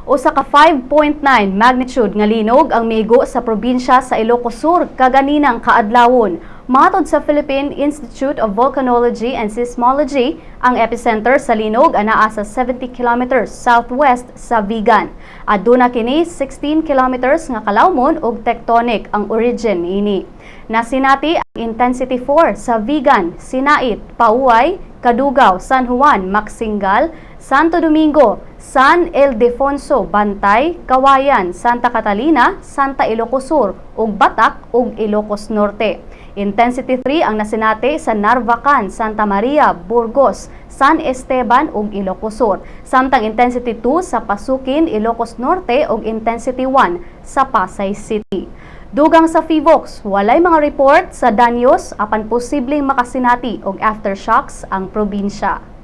Usa ka 5.9 magnitude nga linog ang miigo sa probinsya sa Ilocos Sur kaganinang kaadlawon. Matod sa Philippine Institute of Volcanology and Seismology, ang epicenter sa linog anaa sa 70 kilometers southwest sa Vigan. Aduna kini 16 kilometers nga kalawmon ug tectonic ang origin niini. Nasinati ang intensity 4 sa Vigan, Sinait, Paoay, Kadugaw, San Juan, Magsingal, Santo Domingo, San Ildefonso, Bantay, Kawayan, Santa Catalina, Santa Ilocos Sur, ug Batac ug Ilocos Norte. Intensity 3 ang nasinati sa Narvacan, Santa Maria, Burgos, San Esteban ug Ilocos Sur. Samtang intensity 2 sa Pasuquin, Ilocos Norte ug intensity 1 sa Pasay City. Dugang sa PHIVOLCS, walay mga report sa danyos apan posibleng makasinati og aftershocks ang probinsya.